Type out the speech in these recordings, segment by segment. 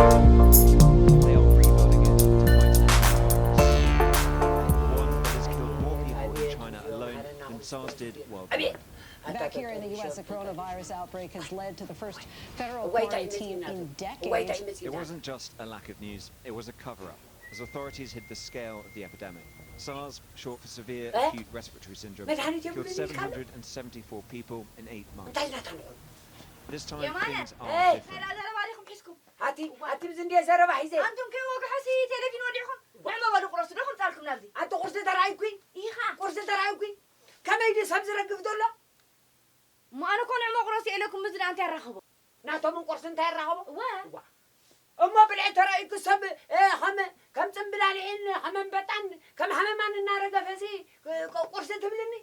They are rebuilding it to fight another virus, one that has killed more people in China alone than SARS did worldwide. Back here in the U S, a coronavirus outbreak has led to the first federal quarantine in decades. It wasn't just a lack of news, it was a cover-up, as authorities hid the scale of the epidemic. SARS, short for severe acute respiratory syndrome, killed seven hundred and seventy-four people in eight months. This time, things are different. ኣቲ ኣቲ ብዚ እንድየ ዘረባ ሒዘ። ኣንቱም ከይወግሐሲ ቴሌቪዥን ወዲዕኹም ንዕሞ በሉ ቁረሱ ዶ ከምጻልኩም ናብዚ? ኣቲ ቁርሲ ተራእይኩ። ኢኻ። ቁርሲ ተራእይኩ። ከመይ ድዩ ሰብ ዝረግፍ ዘሎ? እሞ ኣነ እኮ ንዕሞ ቁረሱ ኢለኩም፣ ምስዚ ደኣ እንታይ ኣራኸቦ? ናቶምን ቁርሲ እንታይ ኣራኸቦ? እወ። እዋ። እሞ ብልዒ ተራእይኩ ሰብ፣ እ፣ ከም፣ ከም ጽምብላሊዕን ከም ኣንበጣን ከም ሃመማን እናረገፈ እዚ፣ እ፣ ቁ-፣ ቁርሲ ትብልኒ?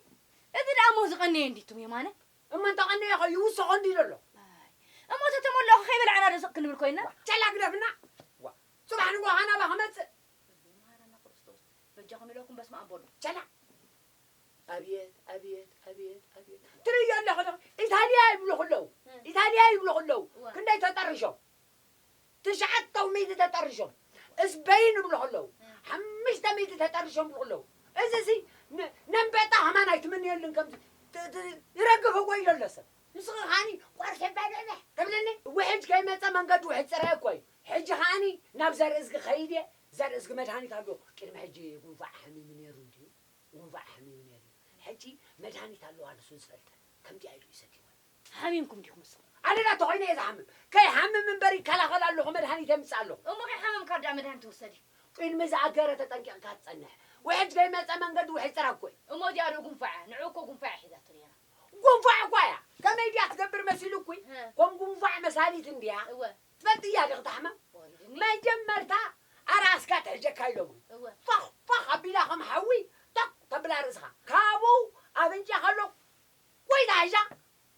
እዚ ደኣ እሞ ዝቐነየ እንዲቱም የማነ? እሞ እንተቐነየ ኸ ይውስኾ እንዲ ዘሎ? ኣይ፣ እሞ ተተመለኹ ከይበላዕና ዶ ስቕ ክንብል ኮይና? ቸላ ግደፍና። ዋ፣ ጽባሕ ንግሆ ኸኣ ናባ ክመጽእ። መሓረና ክርስቶስ፣ በጃኹም ኢለኩም በስመ ኣብ በሉ። ቸላ። ኣብየት፣ ኣብየት፣ ኣብየት፣ ኣብየት። ትርእዮ ኣለኹ ዶ? ኢታልያ ይብሉ ኸለዉ፣ እም። ኢታልያ ይብሉ ኸለዉ፣ እዋ። ክንደይ ተጠርሾም? ትሽዓተ ሚእቲ ተጠርሾም። እስበይን ይብሉ ኸለዉ፣ እም። ሓሙሽተ ሚእቲ ተጠርሾም ይብሉ ኸለዉ። እዚሲ ን-፣ ነንበጣ ኸማን ኣይትምንየሉን ከምዚ ት-፣ ት-፣ ይረግፍ እኮ ኢሉ ኣሎ ሰብ። ንስኺ ኸኣኒ ቆርሰ ባድዕባዕ ትብልኒ? ውሕጅ ከይመጸ መንገዲ ውሕጅ ጽረይ እኮ እዩ። ሕጂ ኸኣኒ ናብ ዘርእዝጊ ኸይድ እየ፣ ዘርእዝጊ መድሃኒት ኣሎ። ቅድሚ ሕጂ ጉንፋዕ ሓሚሙ ነይሩ እንድዩ። ጉንፋዕ ሓሚሙ ነይሩ እዩ። ሕጂ መድሃኒት ኣለዋ ንሱ ዝፈልጠ። ከምዚኣ ኢሉ እዩ ሰቲዎ። ሓሚምኩም ዲኹም ንስኹም? ኣነ ዳ ተኾይነ እየ ዝሓምም። ከይሓምም እምበር ይከላኸል ኣለኹ፣ መድሃኒት የምጽእ ኣለኹ። እሞ ከይሓመምካ ደኣ መድሃኒት ትውሰድ እዩ። ቅድሚ ዝኣገረ ተጠንቂቕካ ትጸንሕ። ውሕጅ ከይመጸ መንገዲ ውሕጅ ጽረግ እኮ እዩ። እሞ እዚኣ ዶ ጉንፋዕ እያ? ንዑ እኮ ጉንፋዕ እያ ሒዛቶ ነይራ። ጉንፋዕ እኳ እያ። ከመይ ድያ ትገብር መሲሉኩ? ሀ። ከም ጉንፋዕ መሳሊት እንድያ። እወ። ትፈልጥያ ዲኺ ታሕመም? ወሪድኒ። መጀመርታ ኣርኣስካ ትሕጀካ ኢሎምኒ። እወ። ፋኽ ፋኽ ኣቢላ ከም ሓዊ ቶኽ ተብላ ርእስኻ። ካብኡ ኣፍንጫኻ ሎቁይ ታሕጃ፣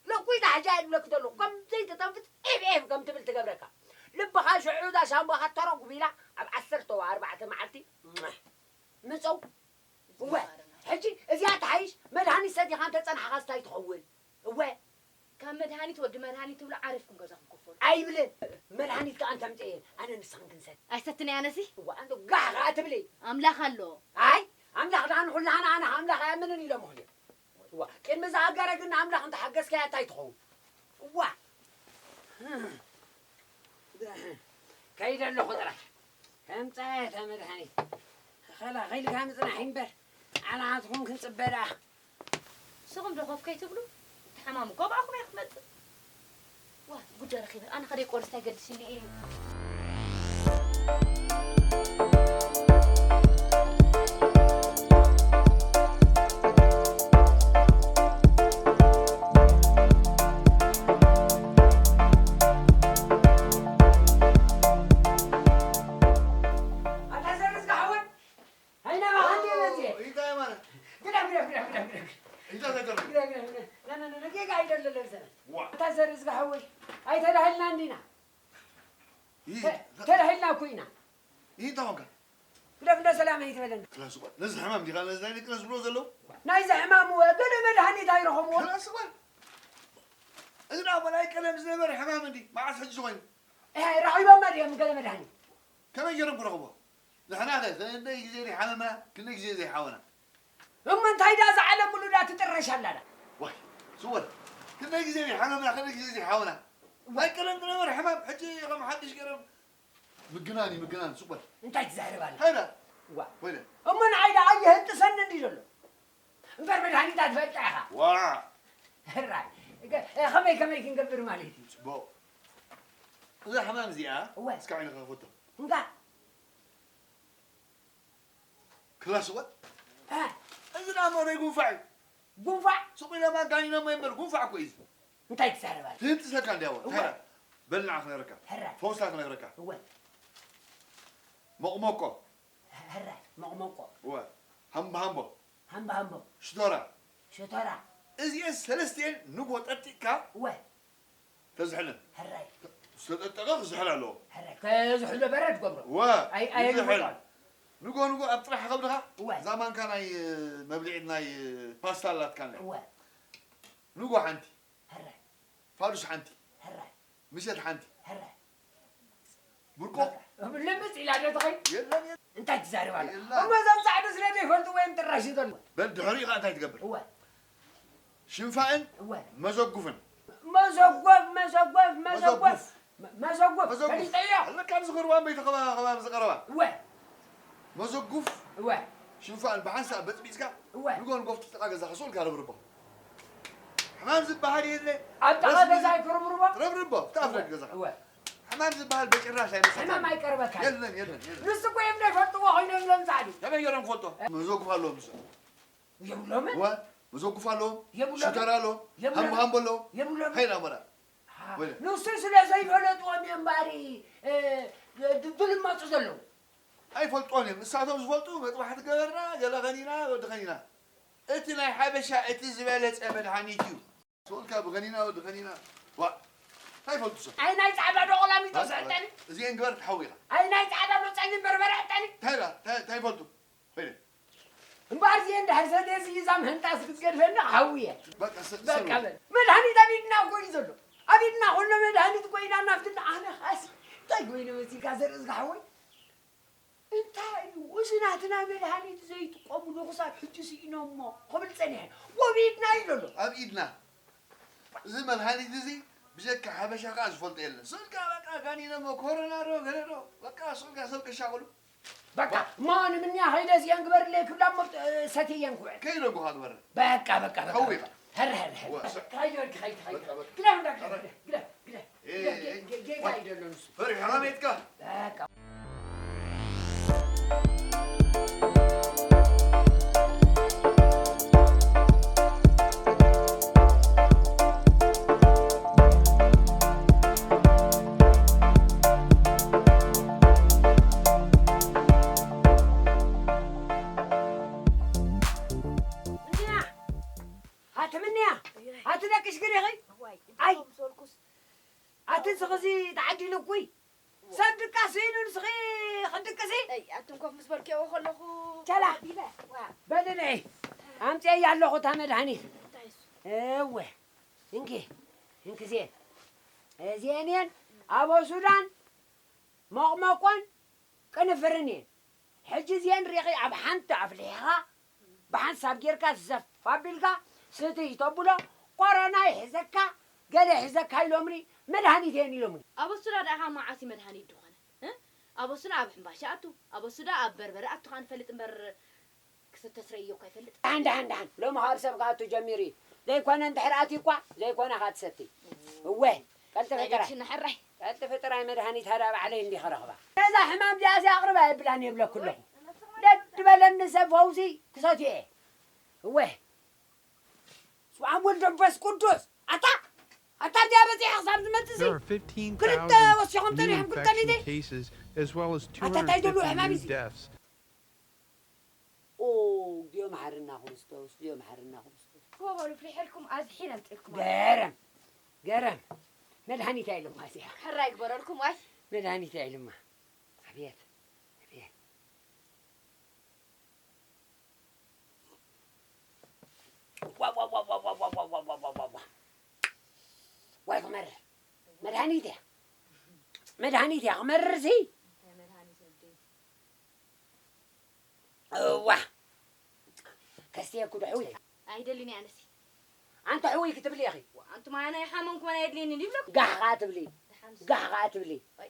ሎቁይ ታሕጃ እየ ዝብለኪ ዘለኹ። ከም ዘይተተንፍስ ኤፍ ኤፍ ከም ትብል ትገብረካ። ልብኻ ሽዑ እዛ ሻምቦኻ ተረጉ ቢላ ኣብ ዓሰርተ ኣርባዕተ መዓልቲ ምጸው። እወ፣ ሕጂ እዚኣ ትሓይሽ መድሃኒት ሰቲኻ እንተጸናሕኻስ እንታይ ትኸውን? እወ። ካብ መድሃኒት ወዲ መድሃኒት ትብሉ ዓሪፍኩም ገዛኹም ክፈሉ። ኣይብልን። መድሃኒት ከኣ እንተምጽእ እየ ኣነ ንስኽን ክንሰቲ። ኣይሰትን እየ ኣነሲ። እዋ፣ ኣንቱ ጋሕ ከኣ ትብሊ። ኣምላኽ ኣሎ። ኣይ፣ ኣምላኽ ደኣ ንኹላህና ኣነ ኣምላኽ ኣይኣምንን ኢሎምኹም እዮም። እዋ፣ ቅድሚ ዝኣገረ ግን ንኣምላኽ እንተሓገዝካዮ እንታይ ትኸውን? እዋ። ከይደ ኣለኹ ጥራይ። ከምጻ እታ መድሃኒት። ኸላኺልካ ምጽናሕ እምበር፣ ኣናትኩም ክንጽበ ደኣ። ንስኹም ዶ ኮፍ ከይትብሉ? እቲ ሕማም እኮ ብኣኹም እያ ክትመጽእ። ዋ፣ ጉድ ረኺበ። ኣነ ኸደይ ቆርስ እንታይ ገድስኒ እዩ? ኣታ ዘርዝጋ ሓወይ፣ ሃይና ባኻ እንዴ መጽየ? እንታይ ማለት? ግዳ፣ ግዳ፣ ግዳ፣ ግዳ፣ ግዳ። እንታይ ነገር? ግዳ፣ ግዳ፣ ግዳ። ና፣ ና፣ ና፣ ና፣ ጌጋ ኣይደለለን ዘመን። ዋ። ኣታ ዘርዝጋ ሓወይ፣ ኣይተዳህልና እንዲና። ይህ ተ-፣ ተዳሂልና እኮ ኢና። ይህ እንታይ ኾንካ? ግደፍ፣ እንደ ሰላም ኣይትበለና። ክላስ እኳ ነዚ ሕማም ዲኻ ነዚ ናይ ደቂ ኣንስትዮ ዝብልዎ ዘለዉ? ናይዚ ሕማም እወ፣ ገለ መድሃኒት ኣይረኸብዎን። ክላስ እኳ እዚ ደኣ ናይ ቀደም ዝነበረ ሕማም እንዲ፣ መዓስ ሕጂ ኮይኑ? እህ፣ ረኺቦማ ድዮም ገለ መድሃኒት? ከመይ ገይሮም ክረኽብዎ? ንሕና ኸ ክንደይ ግዜ ዘይሓመምና፣ ክንደይ ግዜ ዘይሓወና? እሞ እንታይ ደኣ እዛ ዓለም ሙሉ ደኣ ትጥረሽ ኣላ ደኣ? ዋይ፣ ስወር፣ ክንደይ ግዜ ዘይሓመምና፣ ክንደይ ግዜ ዘይሓወና? ናይ ቀደም ዝነበረ ሕማም ሕጂ ከም ሓድሽ ገይሮም ምግናን እዩ፣ ምግናን፣ ስወር። እንታይ ትዛረብ ኣላ? ሃይዳ። ዋ። ወይለ። እሞ ንዓይ ደኣ ኣየህጥሰኒ እንድዩ ዘሎ። እምበር መድሃኒት ትፈልጣ ኢኻ። ዋ። ሕራይ። እገ-፣ እ፣ ከመይ፣ ከመይ ክንገብር ማለት እዩ? ጽቡቕ። እዛ ሕማም እዚኣ፣ እወ። እስካዕ ኢለ ክኸፍቶ። እንካ። ክላስ እወ። እ። እዚ ደኣ እሞ ናይ ጉንፋዕ እዩ። ጉንፋዕ? ሱቕ ኢሎም ኣጋኒኖሞ እምበር ጉንፋዕ እኮ እዩ እዚ። እንታይ ትዛረብ ኣለ? ትህንጥሰካ እንድያ እወ። እወ። እንታይ? በል ንዓ ክነግረካ። ሕራይ። ፈውሳ ክነግረካ። እወ። ሞቕሞቆ። ሕራይ። ሞቕሞቆ። እወ። ሃምቦ ሃምቦ። ሃምቦ ሃምቦ። ሽቶራ። ሽቶራ። እዚኤን ሰለስቲኤን ንግሆ ጠጢቕካ እወ። ተዝሕለን። ሕራይ። እሱ ተጠጠቐ ክዝሕል ኣለዎ። ሕረ፣ ከዝሕሎ በረድ ገብሮ። ወ፣ ኣይ-፣ ኣይ-፣ ይዝሕል። ኣይግባል። ንጎ ንጎ ኣብ ጥራሕ ከብድኻ እወ። እዛ ማንካ ናይ፣ እ፣ መብልዒት ናይ፣ እ፣ ፓስታ ኣላትካ እኒኣ። እወ። ንጎ ሓንቲ። ሕረ። ፋዱሽ ሓንቲ። ሕረ። ምሸት ሓንቲ። ሕረ። ብርቆ። በቃ። ልምጽ ኢላ ዶ ትኸይድ? የለን፣ የለን። እንታይ ትዛረብ ኣላ? የለን። እሞ እዞም ጻዕዱ ስለ ዘይፈልጡ ወይም ጥራሽ እዩ ዘሎ። በል ድሕሪኡ ኸኣ እንታይ ትገብር? እወ። ሽንፋእን እወ። መዘጉፍን። መዘጎፍ፣ መዘጎፍ፣ መዘጎፍ። መዘጉፍ። መ-፣ መዘጎፍ። መዘጉፍ። ፈሊጠዮ። ኣለካ ኣብዚ ቁርባን ቤተ ኸባ-፣ ኸባቢ ዝቐረባ። እወ። መዘጉፍ። እወ። ሽንፋእን ብሓንሳእ በጽቢጽካ እወ። ንጎ ንጎ ጥቃ ገዛኻ ስኡልካ ርብርቦ። ሕማም ዝበሃል የለ። ኣብ ጥቓ ረስኒ ገዛ ዝ-፣ ኣይትርብርቦ? ረብርቦ፣ ኣብቲ ኣፍ እወ። ደገ ገዛኻ። እወ። ሕማም ዝበሃል በጭራሽ ኣይመሰልካን። ሕማም ኣይቀርበካን። የለን፣ የለን፣ የለን። ንሱ እኮ እዮም ዘይፈልጥዎ ኮይኖም እዮም ጻዕዱ። ከመይ ገይሮም ክፈልጦ? መዘጉፍ ኣለዎም ንሶም። የብሎምን? እወ፣ መዘጉፍ ኣለዎም፣ የብሎምን? ሽተራ ኣለዎም፣ የብሎምን? ሃምቦ ሃምቦ ኣለዎም። የብሎምን? ሀይና መራ። ኣሃ፣ ወይለ። ንሱ ስለ ዘይፈለጥዎም እዮም እምበኣር፣ እ፣ ድ-፣ ድልመጹ ዘለዉ። ኣይፈልጥዎን እዮም። ንሳቶም ዝፈልጡ መጥባሕቲ ገበርና፣ ገለ ኸኒና፣ ወዲ ኸኒና። እቲ ናይ ሓበሻ፣ እቲ ዝበለጸ መድሃኒት እዩ። ስኡልካ ብኸኒና፣ ወዲ ኸኒና። ዋ፣ እንታይ ይፈልጡ ሰብ? ኣይ ናይ ጻዕዳ ዶ ቆላሚጦ ዋ፣ ስዕልጠኒ? እዚኤን ግበር ትሓዊ ኢኻ። ኣይ ናይ ጻዕዳ ዶ ጸሊም በርበረ ዕጠኒ? እንታይ ኢላ? እንታይ፣ እንታይ ይፈልጡ? ኸይደ። እምበኣር እዚኤን ድሕር ሰትየ እዚ እዛ ምህንጣስ ክትገድፈኒ ክሓዊ እየ። በቃ፣ ሰ-፣ በቃ ሰሩ። በል። መድሃኒት ኣብ ኢድና እኮ እዩ ዘሎ። ኣብ ኢድና ኩሎ መድሃኒት እኮ ኢና ናብትና። ኣነ ኻስ እንታይ ኮይነ መሲልካ ዘርእዝጋ ሓወይ? እንታይ እዩ እዚ ናትና መድሃኒት ዘይጥቀምሉ ክሳብ ሕጂ ስኢኖሞ ክብል ጸኒሐ። ወቢድና እዩ ዘሎ። ኣብ ኢድና። እዚ መድሃኒት እዚ ብጀካ ሓበሻ ከኣ ዝፈልጦ የለን። ስልካ በቃ ጋኒኖሞ ኮሮና ዶ ገለ ዶ በቃ ስልካ ሰብ ከሻቕሉ። በቃ፣ እሞ ንምንያ ኸይደ እዚአን ግበርለይ ክብላ እሞ፣ እ፣ ሰትየን ክውዕል። ከይደ እኮ ግበር። በቃ፣ በቃ፣ በቃ፣ ኸው በቃ። ኢኻ። ሀረ፣ ሀረ፣ ሀረ። ወ-፣ በቃ፣ ኸይደ ወልኪ፣ ኸይደ፣ ኸይደ። በቃ፣ በቃ። ግዳ፣ ግዳ፣ ግዳ፣ ሀረ። ግዳ፣ ግዳ፣ ግዳ። እ፣ ጌ-፣ እ፣ ጌ-፣ ጌጋ ወ-፣ እዩ ዘሎ ንሱ። ፈሪሕኻ መይትካ? በቃ። ምንያ! ኣቲ ምንያ! ኣቲ ደቂ ሽግር ኢኺ? ኣይ! ኣቲ ንስኺ እዚ ተዓዲሉ እኩይ! ሰብ ድቃስ ኢሉ ንስኺ ክትድቅሲ? ኣይ፣ ኣቱም ኮፍ ምስ በልክዎ ከለኹ ቻላ! ኣቢለ። ዋ። በሊ ንዒ። ኣምፅኤያ ኣለኹ እታ መድሃኒት። እንታይ እሱ? እወ። እንኪ፣ እንኪ እዚኤን። እዚኤን እየን ኣቦ ሱዳን፣ ሞቕሞቆን ቅንፍርን እየን። ሕጂ እዚኤን ሪኺ ኣብ ሓንቲ ኣፍሊሕኻ፣ ብሓንሳብ ጌርካ ዘፍ ኣቢልካ ስትይ ተብሎ፣ ኮሮና ይሕዘካ፣ ገለ ይሕዘካ ኢሎምኒ፣ መድሃኒት እየን ኢሎምኒ። ኣቦ ሱዳ ደኣ መዓስ እዩ መድሃኒት ዝኾነ? እ? ኣቦ ሱዳ ኣብ ሕምባሻ ኣቱ፣ ኣቦ ሱዳ ኣብ በርበረ ኣቱ ኸኣ ንፈልጥ እምበር፣ ክስተ ስረዮ እኳ ኣይፈልጥ። ደሓን፣ ደሓን፣ ደሓን። ሎሚ ካብ ሰብ ክኣቱ ጀሚሩ እዩ። ዘይኮነ እንድሕር ኣትዩ እኳ፣ ዘይኮነ ኸኣ ትሰቲ። እወ፣ ቀልጥፊ ጥራይ። ሽነ ሕራይ። ቀልጥፊ ጥራይ መድሃኒት ሃዳ ባዕለይ እንዲኺ ረኽባ። ነዛ ሕማም እዚኣሲ ኣቕርባ የብላን የብለኩ ኣለኹ። ደድ በለኒ ሰብ ፈውሲ ክሰትዮ እየ። እወ። ስብሓን ወልድ መንፈስ ቅዱስ። ኣታ፣ ኣታ እዚኣ በፂሐ ክሳብ ዝመፅእ ሲ፣ There are ክልተ fifteen thousand ወሲኾም new ጸኒሖም፣ ክልተ infection ሚእቲ። Cases, as well as ኣታ እንታይ ደልዎ ሕማም two hundred fifty new እዚ? Deaths. ኦ፣ እግዚኣብሔር መሓረና ክርስቶስ፣ እግዚኣብሔር መሓረና ክርስቶስ። ክቦ በሉ፣ ፍሊሕ ኢልኩም ኣዝሒል ኣምፅእልኩም። ገረም፣ ገረም። መድሃኒት እያ ኢሎማ እዚኣ። ሕራይ ይግበረልኩም፣ ዋይ። መድሃኒት እያ ኢሎማ። ኣቤት፣ ኣቤት። ዋ፣ ዋ፣ ዋ። ዋይ ክመርር። መድሃኒት እያ። መድሃኒት እያ። ክመርር ሲ። እንታይ መድሃኒት ወደይ? እዋ። ከስትየኩ ዶ ሕውይ? ኣይደልን እየ ኣነሲ። ኣንተ ሕውይ ክትብሊ ኢኺ። ዋ፣ ኣንቱም ኣነ ሓመምኩም ኣነ የድልየንን ይብለኩም። ጋሕ ኸኣ ትብሊ። ደሓን ስ- ጋሕ ኸኣ ትብሊ። ኣይ።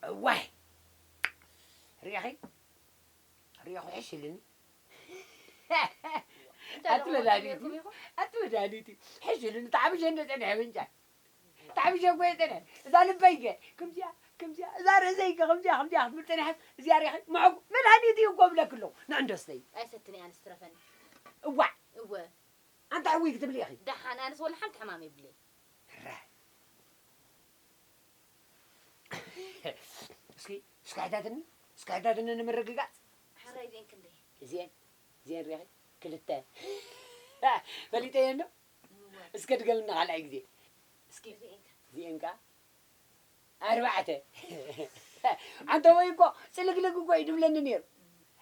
እዋይ። ርኢኺ? ርኢኹ ሕሽ ኢሉኒ። እንታይ ኣቲ ኢኹም መድሃኒት እዩ። ኢኹም? ኣቲ መድሃኒት እዩ። ሕሽ ኢሉኒ። ተዓብሸ እንደ ጸንሐ ብንጫ። ተዓብሸ እኮ እየ ጸንሐ። እዛ ልበይ ከ ከምዚኣ፣ ከምዚኣ፣ እዛ ርእሰይ ከ ከምዚኣ፣ ከምዚኣ ክትብል ጸኒሐስ፣ እዚኣ ርኢኺ? ምዕጉ መድሃኒት እዩ እኮ እብለኪ ኣለኹ። ንዕንዶ ስተይ። ኣይሰትን እየ ኣነስ ትረፈኒ። እዋዕ። እወ። ኣንታ ሕውይ ክትብሊ ኢኺ። ደሓን ኣነስ ወላ ሓንቲ ሕማም የብለይ። ራይ። እስኪ፣ እስኪ ሕተትኒ፣ እስኪ ሕተትኒ ንምርግጋጽ። ሕራይ እዚኤን ክንደይ? እዚኤን፣ እዚኤን ርኢኺ? ክልተ። ፈሊጠየን ዶ? እም፣ እስከ ድገምና ካልኣይ ግዜ። እስኪ እዚኤን ከ? ኣርባዕተ። ኣንተ ወይ እኮ ጽልግልግ እኮ እዩ ድብለኒ ነይሩ።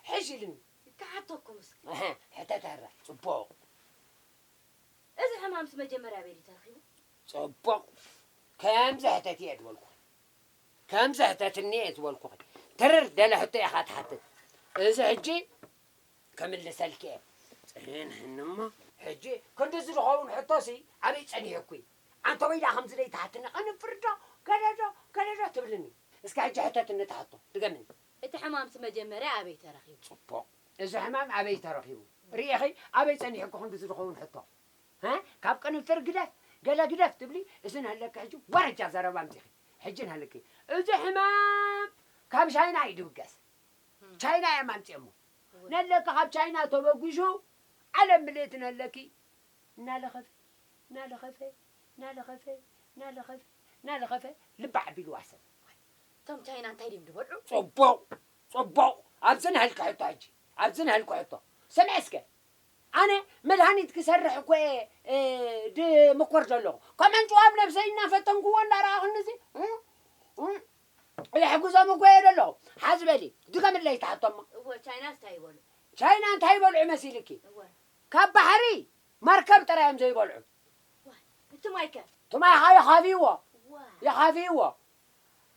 ሕሽ ኢልኒ። ክሓተኩም እስኪ። ኣሃ፣ ሕተት ኣራ። ጽቡቕ። እዚ ሕማምስ መጀመርያ ኣበይ ድዩ ተረኺቡ? ጽቡቕ። ከምዚ ሕተት እየ ዝበልኩ። ከምዚ ሕተትኒ እየ ዝበልኩኺ። ትርር ደለ ሕቶ ኢኻ ትሓትት። እዚ ሕጂ ክምልሰልኪ እየ። ጽንሕኒ እሞ፣ ሕጂ ክንድዚ ዝኸውን ሕቶሲ ኣበይ ጸኒሑኪ? ኣንተ ወይ ደኣ ከምዚ ደይ ትሓትኒ፣ ቅንፍር ዶ፣ ገለ ዶ፣ ገለ ዶ ትብልኒ? እስከ ሕጂ ሕተትኒ እቲ ሕቶ፣ ድገምኒ። እቲ ሕማምሲ መጀመርያ ኣበይ ተረኺቡ? ጽቡቕ። እዚ ሕማም ኣበይ ተረኺቡ? ርኢኺ፣ ኣበይ ጸኒሑኪ ክንድዚ ዝኸውን ሕቶ? ሀ? ካብ ቅንፍር ግደፍ፣ ገለ ግደፍ ትብሊ፣ እዚ ንህለኪ ሕጂ ወረጃ ዘረባ ኣምጺኺ። ሕጂ ንህልኪ። እዚ ሕማም ካብ ቻይና እዩ ድብገስ። እም። ቻይና እዮም ኣምጺኦሞ። እወ። ነለኪ ካብ ቻይና ተበጉሹ፣ ዓለም ምልእቲ ነለኪ። እናለኸፈ፣ እናለኸፈ፣ እናለኸፈ፣ እናለኸፈ፣ እናለኸፈ፣ ልባ ዓቢልዋ ሰብ። እቶም ቻይና እንታይ ድዮም ድበልዑ? ጽቡቕ፣ ጽቡቕ። ኣብዚ ንህልኪ ሕቶ ሕጂ። ኣብዚ ንህልኪ ሕቶ። ስምዒ እስከ። ኣነ መድሃኒት ክሰርሕ እኮ እየ፣ እ፣ ድምኮር ዘለኹ። ከም ኣንጭዋ ኣብ ነብሰይ እናፈተንክዎ እንዳረኣኹኒ እዚ፣ እ፣ እ፣ የሕግዞም እኮ እየ ዘለኹ። ሓዚ በሊ፣ ድገምለይ ትሓቶ እሞ። እወ፣ ቻይናስ እንታይ ይበልዑ? ቻይና እንታይ ይበልዑ መሲልኪ? እወ። ካብ ባሕሪ መርከብ ጥራይ እዮም ዘይበልዑ። ዋይ፣ እቲ ማይ ከ? እቲ ማይ ኸዓ ይኻፍይዎ። ዋይ። ይኻፍይዎ።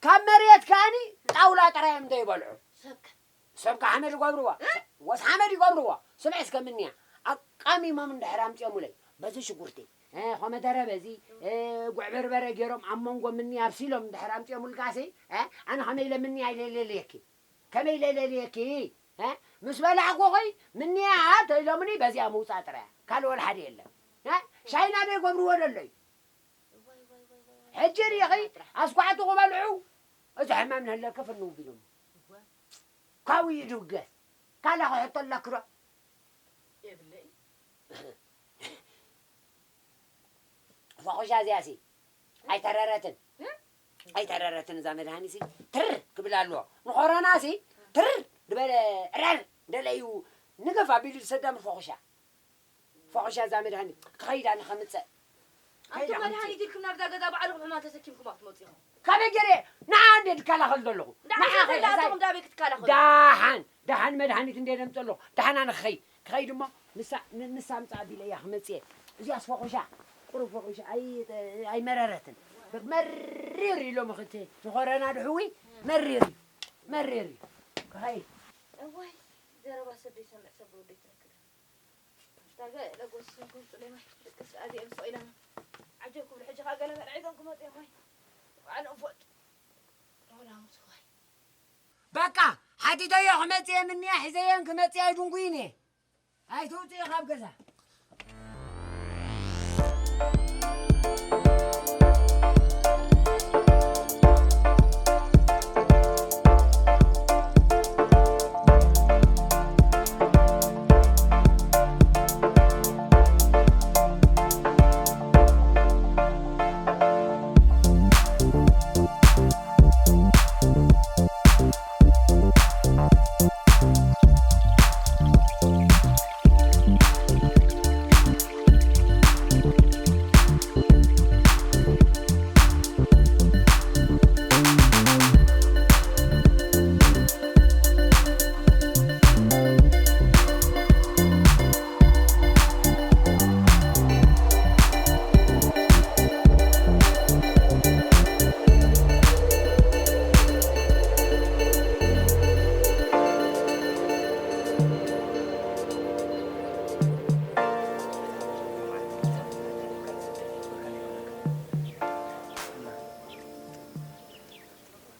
ካብ መሬት ከኣኒ ጣውላ ጥራይ እዮም ዘይበልዑ። ሰብ ከ? ሰብ ከ ሓመድ ይገብርዎ። እ? ወስ ሓመድ ይገብርዎ። ስምዒ እስከ ምንያ። ኣቃሚሞም እንድሕር ኣምጺኦሙለይ። በዚ ሽጉርቲ፣ እ፣ ኮመደረ በዚ፣ እ፣ ጉዕ በርበረ ገይሮም ኣብ መንጎ ምንያ ኣብሲሎም እንድሕር ኣምጺኦሙልካሲ፣ እ፣ ኣነ ከመይ ኢለ ምንያ ኢለ ለልየኪ? ከመይ ኢለ ለልየኪ? እ? ምስ በላዕኩኺ ምንያ ተኢሎምኒ በዚኣ ምውጻእ ጥራይ። ካልእ ወላ ሓደ የለን። እ? ሻይና ዶ ይገብርዎ ደሎ እዩ? እዋይ፣ እዋይ፣ እዋይ፣ እዋይ፣ እዋይ። ሕጂ ሪኢኺ፣ ኣስኳዕቲ ክበልዑ፣ እዚ ሕማም ንህለኪ ፍንው ቢሎም። እወ። ካብኡ ይድብገስ። ካልእ ክሕቶ ኣለኪ ዶ? የብለይ። ፈኹሻ እዚኣሲ ኣይተረረትን። እ? ኣይተረረትን እዛ መድሃኒትሲ። ትር ክብል ኣለዎ። ንኾሮናሲ ትር ዝበለ ዕረር ደለዩ ንገፍ ኣቢሉ ዝሰዳ ምር ፈኹሻ። ፈኹሻ እዛ መድሃኒት ክኸይድ ኣነ ከምጽእ። ኣንቱም ከይድ ኣነ መድሃኒት ኢልኩም ናብዛ ገዛ ባዕልኹም ሕማም ተሰኪምኩም ኣብ ትመጹ ኢኹም። ካበይ ገይረ ንዓ እንደ ድከላኸል ዘለኹ? ንዓ ንዓ ከይድ ከይድ ኣቶም ኣሳይ። እንዳበይ ክትከላኸሉ? ደሓን፣ ደሓን መድሃኒት እንደ ደምጽእ ኣለኹ። ደሓን ኣነ ክኸይድ። ክኸይድ እሞ ንሳ፣ ን-፣ ንሳ ኣምጽእ ኣቢለ እያ ክመጽእ እየ። እዚኣስ ፈኹሻ፣ ቁሩብ ፈኹሻ ኣይ-፣ ኣይመረረትን። መሪር ኢሎም ክቲ ዝኾረና ድሕዊ መሪር እዩ። መሪር እዩ። ክኸይድ። እዋይ፣ ዘረባ ሰብ ዘይሰምዕ ሰብ ብወደይ ትነክድ። ዳገ ለጎስ ስንኩን ጽሌማ ደቅስ ኣዚኦም ስቕ ኢሎም። ዓጀብ ክብሉ ሕጂ ኸኣ ገለ መልዒዞም ክመጹ እዮም ወይ? ባዕሎም ፈጡ። ሎላ ሙስ ወይ? በቃ፣ ሓቲተዮ ክመጽእ እየ ምንያ፣ ሒዘየን ክመጽእ ኣይድንጉይን እየ። ኣይትውጽኢ ካብ ገዛ።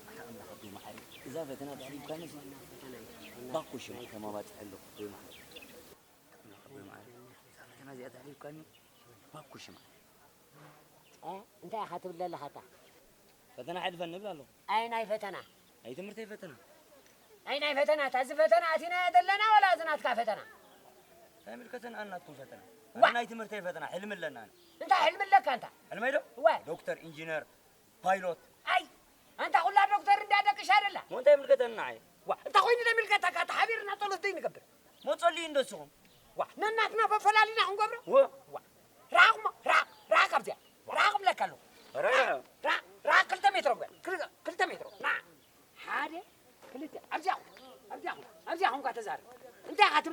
ኣታ ኣምላኽ ኣቦይ መዓረይ፣ እዛ ፈተና ተሕሊፍካኒ ባኮ ሽምዓ ተማባጽሐ ኣለኹ ኣቦይ መዓረይ። ኣታ ኣምላኽ ኣቦይ መዓረይ፣ እዛ ፈተና እዚኣ ተሕሊፍካኒ ባኮ ሽምዓ። እ? እንታይ ኢኻ ትብል ዘለኻ ኣታ? ፈተና ሕልፈኒ እብል ኣለኹ። ኣይ ናይ ፈተና? ናይ ትምህርተይ ፈተና። ኣይ ናይ ፈተና? እታ እዚ ፈተና ኣቲናዮ ዘለና ወላ እዚ ናትካ ፈተና? እንታይ ምልከተና ኣነ ናትኩም ፈተና? ዋ! ኣነ ናይ ትምህርተይ ፈተና ሕልሚ ኣለና ኣነ። እንታይ ሕልሚ ኣለካ ኣንታ? ሕልመይ ዶ? እወ። ዶክተር፣ ኢንጂነር፣ ፓይሎት። ኣይ! ኣንታ ኩላ ዶክተር እንድያ ደቅሻ ደላ። ሞ እንታይ ይምልከተኒ ንዓይ? ዋ! እንተ ኾይኑ ደሚልከተካ፣ ተሓቢርና ጸሎት ደይ ንገብር። ሞ ጸልዩ እንዶ እስኹም? ዋ! ነናትና ፈፈላሊና ክንገብሮ? ወ! ዋ! ራቕ ሞ፣ ራቕ!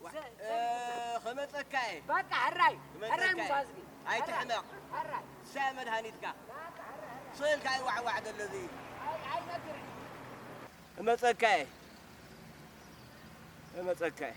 እ፣ ክመጸካ እየ። በቃ፣ ሕራይ፣ ሕራይ ክመጸካ እየ። ሙሳዝጊ። ኣይትሕመቕ። ሕራይ። ንሳ እያ መድሃኒትካ። በቃ፣ ሕራይ፣ ሕራይ። ስእልካ እዩ ዋዕዋዕ ዘሎ እዚ። ኣይ፣ ኣይነግርን። ክመጸካ እየ። ክመጸካ እየ።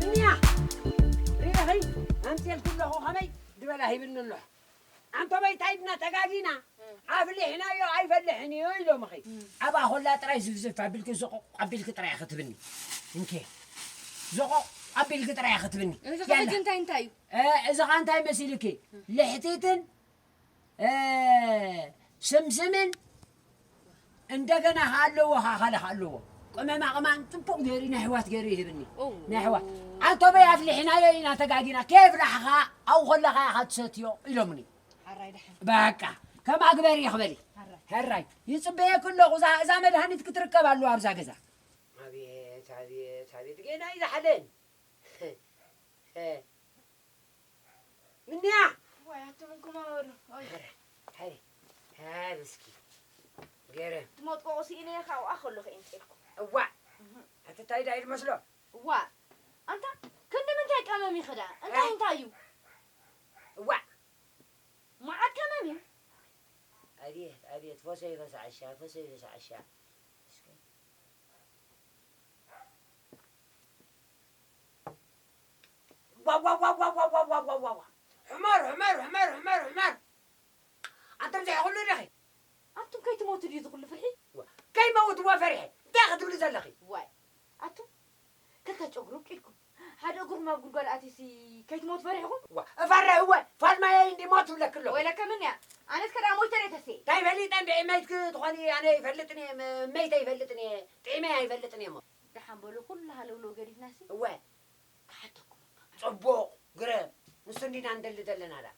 ምንያ፣ ርኢኺ? ኣምፅኤልኪ ኣለኹ፣ ከመይ ዝበላ ሂብኒ ኣሎ። ኣንቶመይ እንታይ ድና ተጋጊና? ኣፍሊሕናዮ ኣይፈልሕን እዩ ኢሎምኺ። ኣባ ኮላ ጥራይ ዝፍዝፍ ኣቢልኪ፣ ዞቆቕ ኣቢልኪ ጥራይ ክትብኒ። እንኬ፣ ዞቆቕ ኣቢልኪ ጥራይ ክትብኒ። እዚ ያላ። ሕጂ እንታይ እንታይ እዩ? እ፣ እዚ ኸ እንታይ መሲልኪ? ልሕቲትን እ፣ ስምስምን እንደገና ከ ኣለዎ፣ ከ ካልእ ከ ኣለዎ። ቅመማ ቅማን ጽቡቕ ገይሩ፣ ናይ ኣሕዋት ገይሩ ይህብኒ። ኦ። ናይ ኣሕዋት። ኣንቶበይ ኣፍሊሕናዮ ኢና ተጋጊና። ከየፍላሕኻ ኣብኡ ከለኻ ኢኻ ትሰትዮ ኢሎምኒ። ሓራይ ደሓን። በቃ፣ ከምኣ ግበሪ ይኽበሊ። ሓራይ። ሕራይ። ይጽበየኪ ኣለኹ። እዛ፣ እዛ መድሃኒት ክትርከብ ኣለዋ ኣብዛ ገዛ። ኣቤት፣ ኣቤት፣ ኣቤት። ጌና እዩ ዝሓለን። እ። ምንያ? ዋይ፣ ኣቱም እንኩም ኣወሩ። ኦይ። ሀረ፣ ሀረ፣ ሀረ እስኪ። ገረ። ትሞት ቆቆ ሲኢነ ካብኣ ከሎ ከይንጤልኩ። እዋ። እህ። ኣቲ ታይ ዳይ ዝመስሎ? እዋ። ኣንታ፣ ክንዲ ምንታይ ቀመም ይኸዳ? እንታይ እ? እንታይ እዩ? እዋ። መዓት ቀመም እዩ። ኣቤት፣ ኣቤት፣ ፈሶይ ፈሳዕሻ፣ ፈሶይ ፈሳዕሻ። እስከ። ዋው፣ ዋው፣ ዋው። ሕመር፣ ሕመር፣ ሕመር፣ ሕመር፣ ሕመር። ኣንተም ዘይሕሉ ዲኺ? ኣቱም ከይትሞቱ ድዩ ዝኹሉ ፍርሒ? ዋ፣ ከይመውትዎ ፈሪሐ። እንታይ ክትብሊ ዘለኺ? ዋይ፣ ኣቱም ክልተ ጨጉሩ ኣብቂልኩም፣ ሓደ እግርኩም ኣብ ጉድጓድ ኣትዩሲ ከይትሞቱ ፈሪሕኹም? ዋ፣ እፈርሕ እወ፣ ፋልማየይ እንዲ ሞት ትብለኪ ኣለኹ። ወይለከ ምን እያ? ኣነስ ከዳ ሞይተ ደተሴ። እንታይ ፈሊጠ እንዲ እመይት ክትኾኒ ኣነ ይፈልጥን እየ፣ መ-፣ መይተ ይፈልጥን እየ፣ ጥዒመ ኣይፈልጥን እየ እሞ። ደሓን በሉ፣ ኩሉ ሃለውለው ገዲፍናሲ። እወ። ክሓተኩም እባ። ጽቡቕ፣ ግረም። ንሱ እንዲና እንደሊ ዘለና ዳ።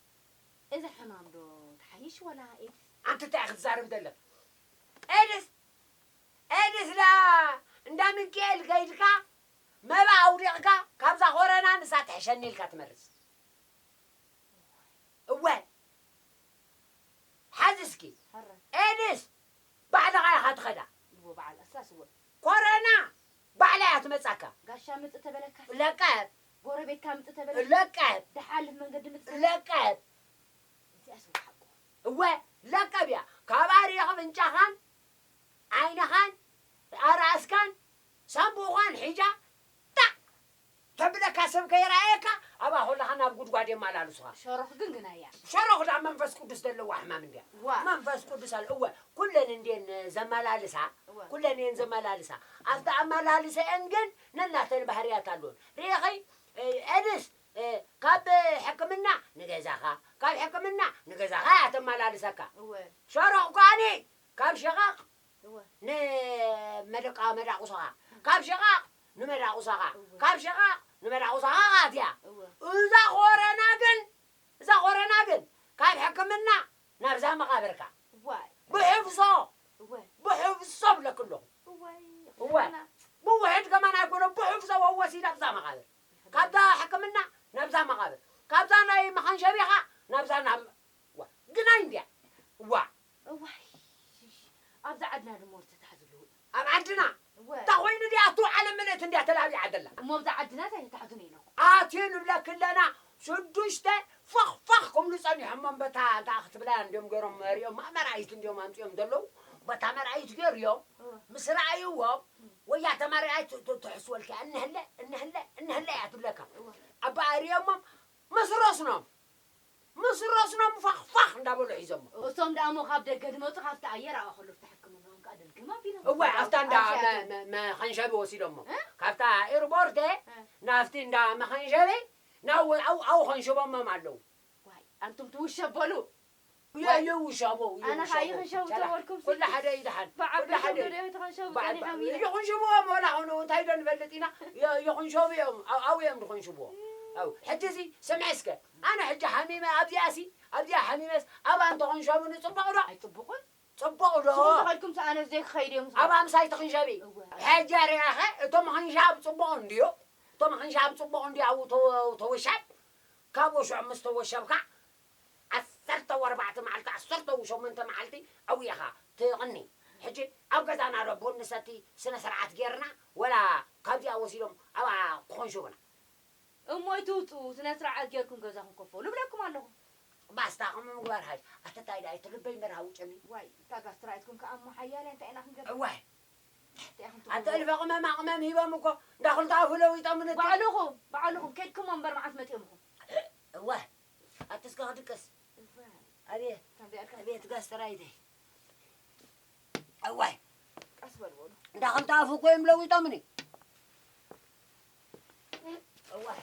እዛ ሕማም ዶ ትሓይሽ ወላ ኤድስ? ኣንቲ እንታይ ክትዛረብ ዘለኺ? ኤድስ፣ ኤድስ ዳ እንዳ ሚካኤል ከይድካ መባ ኣውዲቕካ ካብዛ ኮረና ንሳ ትሕሸኒ ኢልካ ትመርጽ። እወ። ሓዚ እስኪ። ሕረ። ኤድስ ባዕልኻ ኢኻ ትኸዳ። እዎ በዓል ኣስላስ እዎ። ኮረና ባዕላ እያ ትመጻካ። ጋሻ ምጽእ ተበለካ። ለቀብ። ጎረቤትካ ምጽእ ተበለካ። ለቀብ። ደሓልፍ መንገዲ ምጽእ ተበለካ። ለቀብ። እዚኣስ እዎ ሓቁ። እወ፣ ለቀብ እያ። ካብ ኣርየኽ ኣፍንጫኻን ዓይንኻን ኣራእስካን ሳንቡእኻን ሒጃ፣ ታዕ! ተብለካ ሰብ ከይረኣየካ፣ ኣብኣ ከለኻ ናብ ጉድጓድ የመላልሱኻ። ሸሮኽ ግን ግና እያ። ሸሮኽ ደኣ መንፈስ ቅዱስ ዘለዋ ሕማም እንድያ። ዋ። መንፈስ ቅዱስ ኣለ። እወ፣ ኩለን እንድየን ዘመላልሳ፣ እወ። ኩለን እየን ዘመላልሳ። ኣብቲ ኣመላልሰአን ግን ነናተን ባህርያት ኣለወን። ርኢኺ፣ እ፣ ኤድስ፣ እ፣ ካብ ሕክምና ንገዛኻ፣ ካብ ሕክምና ንገዛኻ እያ ተመላልሰካ። እወ። ሸሮኽ ከኣኒ ካብ ሸቓቕ እወ። ንመደቃ-፣ መዳቑሳኻ፣ ካብ ሸቓቕ ንመዳቑሳኻ፣ እወ። ካብ ሸቓቕ ንመዳቑሳኻ ኣትያ። እወ። እዛ ኮረና ግን፣ እዛ ኮረና ግን ካብ ሕክምና ናብዛ መቓብርካ። እዋይ። ብሕፍሶ፣ እወ። ብሕፍሶ እብለኪ ኣለኹ። እዋይ፣ እወ። ሕክምና። ብውሕድ ከማን ኣይኮነ፣ ብሕፍሶ ወሲዳ ኣብዛ መቓብር። ካብዛ ሕክምና ናብዛ መቓብር። ካብዛ ናይ መኸንሸቢኻ ናብዛ ናብ ዋ፣ ግናይ እንድያ። ዋ። እዋይ፣ ኣብዛ ዓድና ድሞ ዝተታሕዙ ኣለዉ። ኣብ ዓድና? እወ። እንታ ኾይኑ ድያ እቱ ዓለም ምልእቲ እንድያ ተላቢዓ ዘላ? እሞ ኣብዛ ዓድና እንታይ ተታሕዙ ነይሩ? ኣትዩ ንብለኪ ኣለና፣ ሽዱሽተ ፋኽ ፋኽ ክብሉ ጸኒሖም እሞ በታ እንታይ ክትብላ እንድዮም ገይሮም መሪኦም፣ መ-፣ መርኣይት እንድዮም ኣምጺኦም ዘለዉ። በታ መርኣይት ገይርዮም፣ እወ። ምስ ረኣይዎም፣ እም። ወያተ መርኣይት ት-፣ ት-፣ ትሕስወልኪ እያ። እንህለ፣ እንህለ፣ እንህለ እያ ትብለካ። እወ። ኣባ ኣርዮሞም ምስ ረስኖም፣ ምስ ረስኖም ፋኽ ፋኽ እንዳበሉ ሒዞሞ። እሶም ደኣ እሞ ካብ ደገ ድመጹ፣ ካብቲ ኣየር ኣብኣ ከሎ ተሓክምሎም ከኣ ደልግም ኣቢሎም። እወ፣ ኣብታ እንዳ ኣብ መ-፣ ሸያትኦም። መ-፣ መኸንሸቢ ወሲዶሞ። እ? ካብታ ኤርፖርት እ። ናብቲ እንዳ መኸንሸቢ ናው-፣ ኣው-፣ ኣው ኸንሽቦሞም ኣለዉ። ዋይ፣ ኣንቱም ትውሸበሉ። የውሻቦ ኣነ ኸዓ ይኽንሸቡ ተበልኩም ኩሉ ሓደ ይድሓን። ኩሉ ሓደ ይኽንሸቡ ጸኒሖም እዮም። ይኽንሽብዎም ወላ ኹኑ እንታይ ዶ ንፈልጥ ኢና። ይኽንሸቡ እዮም። ኣብኡ እዮም ዝኽንሽብዎ። ኣው ሕጂ እዚ ስምዒ እስከ ኣነ ሕጂ ሓሚመ ኣብዚኣሲ ኣብዚኣ ሓሚመስ ኣብኣ እንተኾንሸቡኒ ጽቡቕ ዶ? ኣይጽቡቕን። ጽቡቕ ዶ? ንስኹም ተኸድኩም ኣነስ ዘይክኸይድ እዮም። ኣብኣ ምሳይ ትኽንሸቢ። ሕጂ ርኣኸ እቶም ኽንሻብ ጽቡቕ እንድዮ። እቶም ኽንሻብ ጽቡቕ እንድዮ ኣብኡ ተወ- ተወሻብ። ካብኡ ሽዑ ምስ ተወሸብካ ዓሰርተ ኣርባዕተ መዓልቲ ዓሰርተ ሸሞንተ መዓልቲ ኣብኡ ኢኻ ትቕኒ። ሕጂ ኣብ ገዛና ዶ ቡን ንሰቲ ስነ ስርዓት ጌርና ወላ ካብዚኣ ወሲዶም ኣብኣ ክኾንሽቡና? እሞ ኣይትውፅኡ፣ ስነ ስርዓት ጌርኩም ገዛኹም ኮፍ በሉ እብለኩም ኣለኹ። ባስታ ከምኡ ምግባር ሓይሽ። ኣተታይ ዳይ ትልበይ መርሃዊ ጨሚ። ዋይ እታ ጋስትራይትኩም ከኣ እሞ ሓያል እንታይ ኢና ክንገብር? እዋይ እንታይ ኢኹም ኣተ ትብሉ? እልፈ ቅመማ ቅመም ሂቦም እኮ እንዳኽልተ ኣፉ ለዊጦም ንት ባዕልኹም ባዕልኹም ኬድኩም እምበር መዓስ መፂኦም ኢኹም? እዋይ ኣትስከ ክድቅስ። እዋይ ኣቤት ከምዚኣ ኢልካ ኣቤት ጋስትራይተይ። እዋይ ቀስ በል በሉ። እንዳ ክልተ ኣፉ እኮ እዮም ለዊጦምኒ። እዋይ።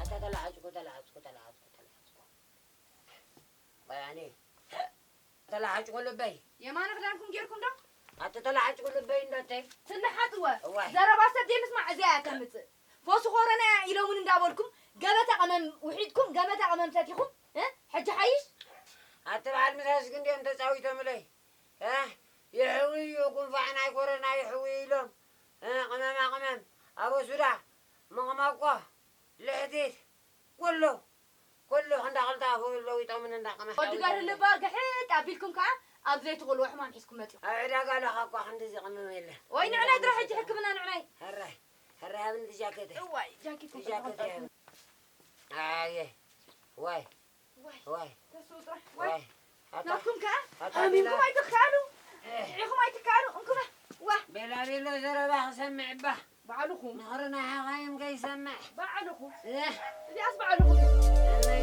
ኣታ ተላዓጭኩ፣ ተላዓጭኩ፣ ተላዓጭኩ፣ ተላዓጭኩ። ባያኔ። ተላዓጭኩ ልበይ። የማነ ክዳንኩም ጌርኩም ዶ? ኣቲ ተላዓጭኩ ልበይ እንዳተይ። ትልሓጥወ። እዋይ። ዘረባ ሰብ ዘይምስማዕ እዚኣ እያ ተምጽእ። ፈውሲ ኮሮና እያ ኢሎምን እንዳበልኩም ገበታ ቀመም ውሒድኩም ገበታ ቀመም ሰቲኹም፣ እ? ሕጂ ሓይሽ? ኣቲ በዓል ምሳስ ግን ድዮም ተጻዊቶምለይ? እ? ይሕዊ እዩ ጉንፋዕ ናይ ኮሮና ይሕዊ ኢሎም። እ? ቅመማ ቅመም፣ ኣበሱዳ፣ መቕመቆ፣ ልሕቲት፣ ኩሉ፣ ኩሉ እንዳ ክልተ ኣፉ ለዊጦምን እንዳ ቅመ ወዲ ጋር ልባ ግሕጥ ኣቢልኩም ከኣ ኣብ ዘይትኽእልዎ ሕማም ሒዝኩም መጺኹም። ኣብ ዕዳጋ ለኻ እኳ ክንድዚ ቅመም የለን። ወይ ንዕናይ ጥራሕ ሕጂ ሕክምና ንዕናይ። ሕራይ፣ ሕራይ ሃብኒ እቲ ጃኬተይ። እዋይ፣ ጃኬት እቲ ጃኬተይ ሃብኒ። ኣየ፣ ዋይ፣ ዋይ፣ ዋይ፣ ተስኡ ጥራሕ፣ ዋይ። ዋይ። ኣታ፣ ናትኩም ከኣ ኣታ ሃሚምኩም ቤላ። ኣይትከኣሉ፣ እህ። ጥዒኹም ኣይትከኣሉ፣ እንኩባ፣ ዋ። ቤላ ቤሎ ዘረባ ክሰምዕ እባ። ባዕልኹም። ምኽሪ ናይ ሓኻይም ከይሰምዕ። ባዕልኹም። እህ። እዚኣስ ባዕልኹም። ኣነይ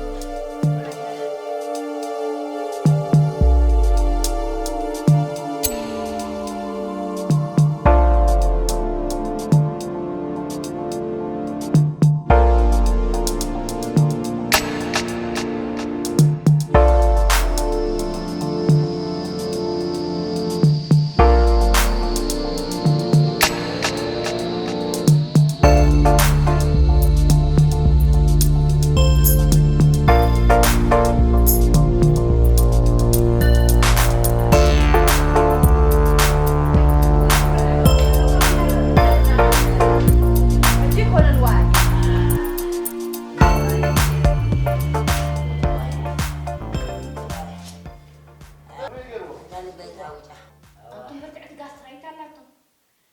ኣቱም ብርትዕቲ ጋስትራይት ኣላቶም።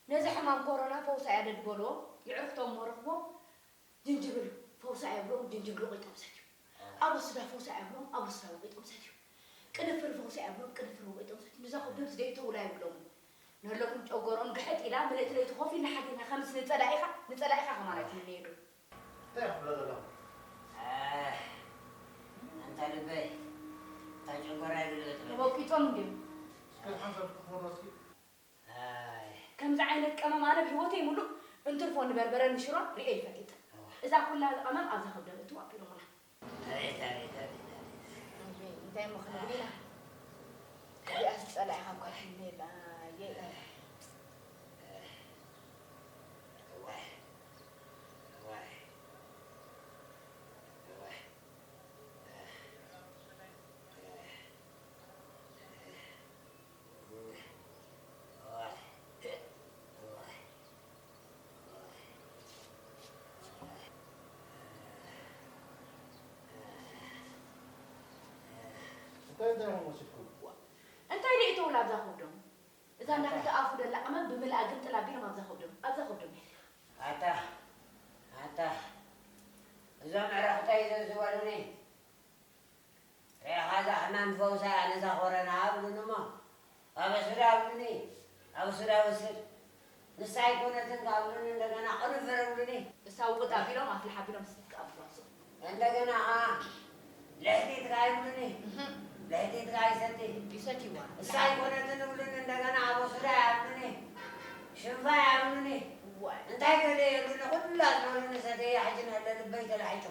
ነዚ ሕማም ኮሮና ፈውሳ እያ ደድበልዎ፣ የዕርኽቶም እሞ ረኽቦም፣ ጅንጅብል ፈውሳ እያ ብሎም፣ ጅንጅብል ወቒጦም ሰትዮም። ኣበሱዳ ፈውሳ እያ ብሎም፣ ኣበሱዳ ወቒጦም ሰትዮም። ቅንፍር ፈውሳ እያ ብሎም፣ ቅንፍር ወቒጦም ሰትዮም። ንዛ ከብዶምስ ደይተውላ የብሎምን። ነሎኩም ጨጎሮም ግሕጥ ኢላ፣ ምልእቲ ለይቲ ኮፍ ኢልና ሓዲርና፣ ከምዚ ንጸላኢኻ፣ ንጸላኢኻ ከማን ኣይትምነየሉ። እንታይ ኢኻ ትብሎ ዘለኻ? ኣህ፣ ኣንታ ልበይ፣ እታ ጨጎራይ ግልብጥ በል። ተወቂጦም እንድዮም። እስከ ሓንሳብ ክትኾኖ እስኪ። ኣይ። ከምዚ ዓይነት ቀመም ኣነ ብህይወተይ ሙሉእ እንትርፎ ንበርበረ ንሽሮ ርእየ ይፈልጥ። እዋ። እዛ ኩላ ቀመም ኣብዛ ከብዶም እትው ኣቢሎምና። ኣቤት፣ ኣቤት፣ ኣቤት፣ ኣቤት። ኣቤት፣ እንታይ እሞ ክንብል ኢና? እዚኣስ ጸላኢኻ እኳ ትህልየላ፣ ኣየ። እዋይ፣ እዋይ፣ እዋይ፣ እዋይ። እንታይ እንታይ ኢኹም ወሲድኩም? እንታይ ደይ ተውላ ኣብዛ ከብዶም? እዛ እንዳክልተ ኣፉ ደላ ቀመም ብምልኣ ግምጥል ኣቢሎም ኣብዛ ከብዶም፣ ኣብዛ ከብዶም። ኣታ፣ ኣታ፣ እዞም ዕረኽተይ ዘዝበሉኒ፣ ርኢኻ እዛ ሕማም ፈውሳ እያ ነዛ ኮረና ኣብሉኒ እሞ፣ ኣበሱዳ ኣብሉኒ፣ ኣብ ሱዳ ወስድ። ንሳ ኣይኮነትን ካብሉኒ እንደገና ቅንፍር እብሉኒ። እሳ ውቅጥ ኣቢሎም ኣፍልሕ ኣቢሎም ስቅ ኣብሎም ስቅ። እንደገና ኸዓ ልሕቲት ከኣ ይብሉኒ። እህም። ልሕቲት ከኣ ይሰቲ። ይሰትይዋ። እሳ ኣይኮነትን እብሉኒ እንደገና ኣብ ሱዳ ይኣብሉኒ። ሽንፋ ይኣብሉኒ። ዋይ። እንታይ ገለ የብሉኒ ኩላ ዝበሉኒ ሰተየ ሕጂ ንለ ልበይ ተላሒጡ።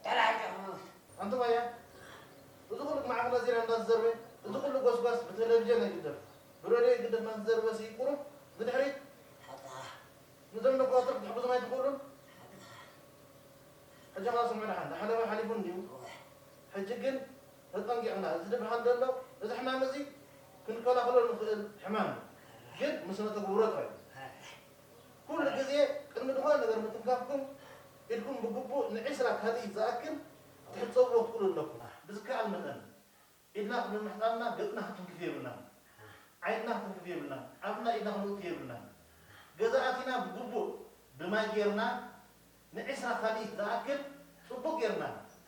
ተላሕልሑ ክመውት። ኣንቱም ኣያ፣ እዚ ኩሉ ማዕኸናት ዜና እንዳተዘርበ፣ እዚ ኩሉ ጎስጓስ ብቴሌቪዥን ኣይግደፍ፣ ብሬድዮ ኣይግደፍ እናተዘርበ ሲ ቁሩብ ብድሕሪት ሓቅኻ። ንዞም ደቆትር ክትሕግዞም ኣይትኽእሉን? ሓቅኻ። ሕጂ ኸኣ ስምዑ ደሓን፣ ዝሓለፈ ሓሊፉ እንድዩ። እወ። ሕጂ ግን ተጠንቂቕና፣ እዚ ዝበሃል ዘሎ፣ እዚ ሕማም እዚ ክንከላኸሎ ንኽእል ሕማም እዩ። ግን ምስ ነተግብሮ ጥራይ። ኣረ። ኩሉ ግዜ ቅድሚ ዝኾነ ነገር ምትንካፍኩም ኢድኩም ብግቡእ ንዒስራ ካልኢት ዝኣክል ክትሕጸብዎ ትኽእሉ ኣለኩም። ብዝከኣል መጠን ኢድና ቅድሚ ምሕጻብና ገጽና ክትንክፍ የብልናን። ዓይንና ክትንክፍ የብልናን። ኣፍና ኢድና ክንእቱ የብልናን። ገዛ ኣቲና ብግቡእ ብማይ ጌርና ንዒስራ ካልኢት ዝኣክል ጽቡቕ ጌርና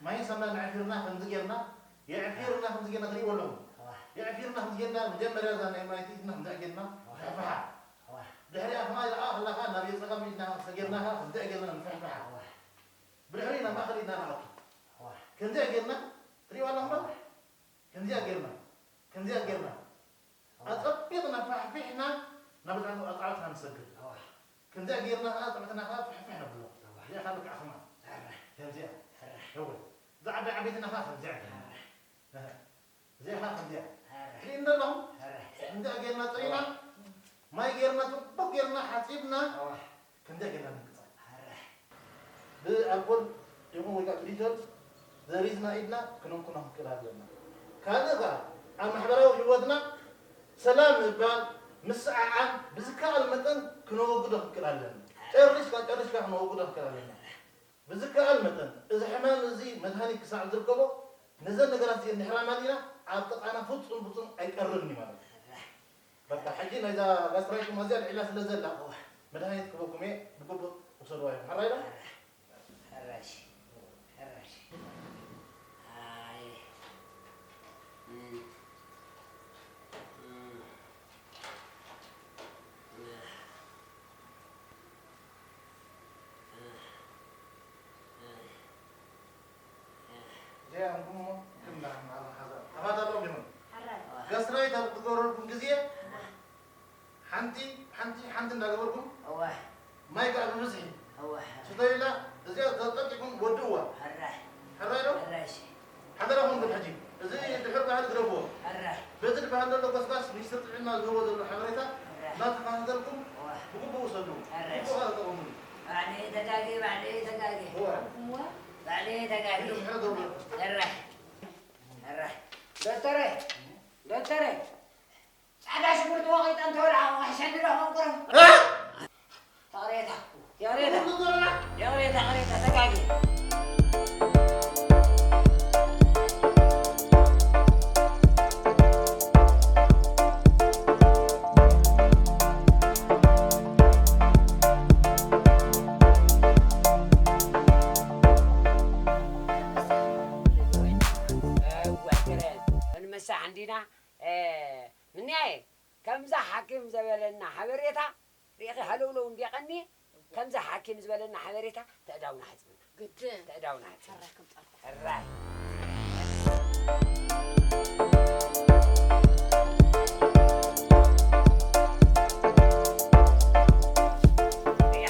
ማይን ሳሙናን ኣዕፊርና ከምዚ ጌርና የዕፊርና ከምዚ ጌርና ትርእይዎ ኣለኹም። የዕፊርና ከምዚ ጌርና መጀመርያ እዛ ናይ ማይቲ ኢድና ከምዚ ጌርና ንፍሕፍሓ። ድሕሪኣ ከማይ ደኣ ከለኻ ናብ የጸጋም ኢድና ሰጊርና ከኣ ከምዚኣ ጌርና ንፍሕፍሓ። ብድሕሪ ናብ ማእከል ኢድና ንኣቱ። ከምዚኣ ጌርና ትሪእዋ ኣለኹም ዶ? ከምዚኣ ጌርና፣ ከምዚኣ ጌርና ኣጸቢቕና ፋሕፊሕና ናብ ኣጻብዕትና ንሰግር። ከምዚኣ ጌርና ከኣ ኣጻብዕትና ከኣ ፍሕፍሕ ነብሎ። እዚኣ ከኣ ልክዕ ከማን ከምዚኣ። እወ። እዛ ዓባይ ዓበይትና ከኣ ከምዚኣ ጌርና። እዚኣ ኸዓ ከምዚኣ። ኣረ። ትሪእኒ ኣለኹም? ኣረ። ከምዚኣ ጌርና ጽሪና፣ ኣዋ። ማይ ጌርና፣ ጽቡቕ ጌርና ሓጺብና፣ ኣዋ። ከምዚኣ ጌርና ንንቅጻ። ኣረ። ብኣልኮል ይኹን ወይ ከዓ ብዲቶል ዘሪዝና ኢድና ክነንኩኖ ክንክእል ኣለና። ካልእ ኸዓ ኣብ ማሕበራዊ ህይወትና ሰላም ምባል፣ ምስዕዓም ብዝከኣል መጠን ክነወግዶ ክንክእል ኣለና። ጨሪስካ፣ ጨሪስካ ክነወግዶ ክንክእል ኣለና። ብዝከኣል መጠን፣ እዚ ሕማም እዚ መድሃኒት ክሳዕ ዝርከቦ፣ ነዘን ነገራት እዚአን እንድሕር ኣማሊእና፣ ኣብ ጥቓና ፍጹም ፍጹም ኣይቀርብን እዩ ማለት እዩ። በቃ፣ ሕጂ ናይዛ ጋስትራይትኩም ኣዝያ ልዒላ ስለ ዘላ፣ እወ። መድሃኒት ክበኩም እየ፣ ብግቡእ ውሰድዋ ኢኹም። ሕራይ ዶ? ሕራሽ፣ ሕራሽ። ኣይ። እም። እም። እዚኣ እንኩሞ ክምና ማዕረ ሓዛ። ተፋታቶም ይኹን። ሕራይ። ገስራይ ኣብ ትገብረልኩም ግዜ ሓንቲ፣ ሓንቲ፣ ሓንቲ እንዳገበርኩም እዋ። ማይ ከዓ ብብዝሒ እዋ። ስተዩላ እዚኣ ተጠቂኩም ወድእዋ። ሕራይ። ሕራይ ዶ? ሕራይ እሺ። ሓደራኹም ግን ሕጂ እዚ ድሕር ባህሊ ግደፍዎ። ሕራይ። በዚ ዝበሃል ዘሎ ጎስጓስ ሚኒስትር ጥዕና ዝህቦ ዘሎ ሓበሬታ ሕራይ። እናተኸታተልኩም እዋ። ብግቡእ ውሰዱ። ሕራይ። ብግቡእ ተጠቐሙሉ። ባዕለይ ተጋግየ፣ ባዕለይ ተጋግየ። እዋ። እዋ። ባዕለይ ተጋግየ። ኢሉ ምሕረት ዘውርድ። ሕራይ። ሕራይ። ዶክተረይ፣ ዶክተረይ፣ ጻዕዳ ሽጉርቲ ወቒጠ እንተበልዓ ዋሕሸኒ ዶ ከንቁሮ? እ? ይቕሬታ፣ ይቕሬታ፣ ይቕሬታ፣ ይቕሬታ፣ ተጋግየ። ክንመሳሕ እንዲና፣ እ፣ ምንያየ፣ ከምዛ ሓኪም ዘበለና ሓበሬታ ርኢኺ ሃለውለው እንድየ ቀንየ፣ ከምዛ ሓኪም ዝበለና ሓበሬታ ተእዳውና ሓጺብና። ግድን። ተእዳውና ሓጺብና። ሕራይ ከምጻልኩ። ሕራይ።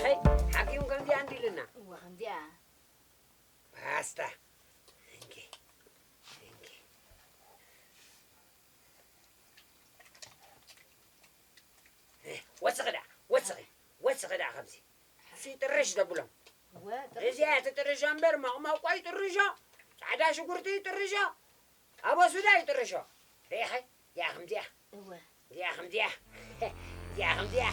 ርኢኺ ሓኪም ከምዚኣ እንዲልና። እወ፣ ከምዚኣ። ባስታ። እንኪ። እንኪ። ወስኺ ደኣ፣ ወስኺ፣ ወስኺ ደኣ ከምዚ። ሲ ጥርሽ ዘብሎም። እወ፣ ጥርሽ። እዚኣ ትጥርሾ እምበር፣ መቕመቋ ይጥርሾ፣ ጻዕዳ ሽጉርቲ ይጥርሾ፣ ኣበሱዳ ይጥርሾ። ርኢኺ? እዚኣ ከምዚኣ። እወ። እዚኣ ከምዚኣ። እዚኣ ከምዚኣ።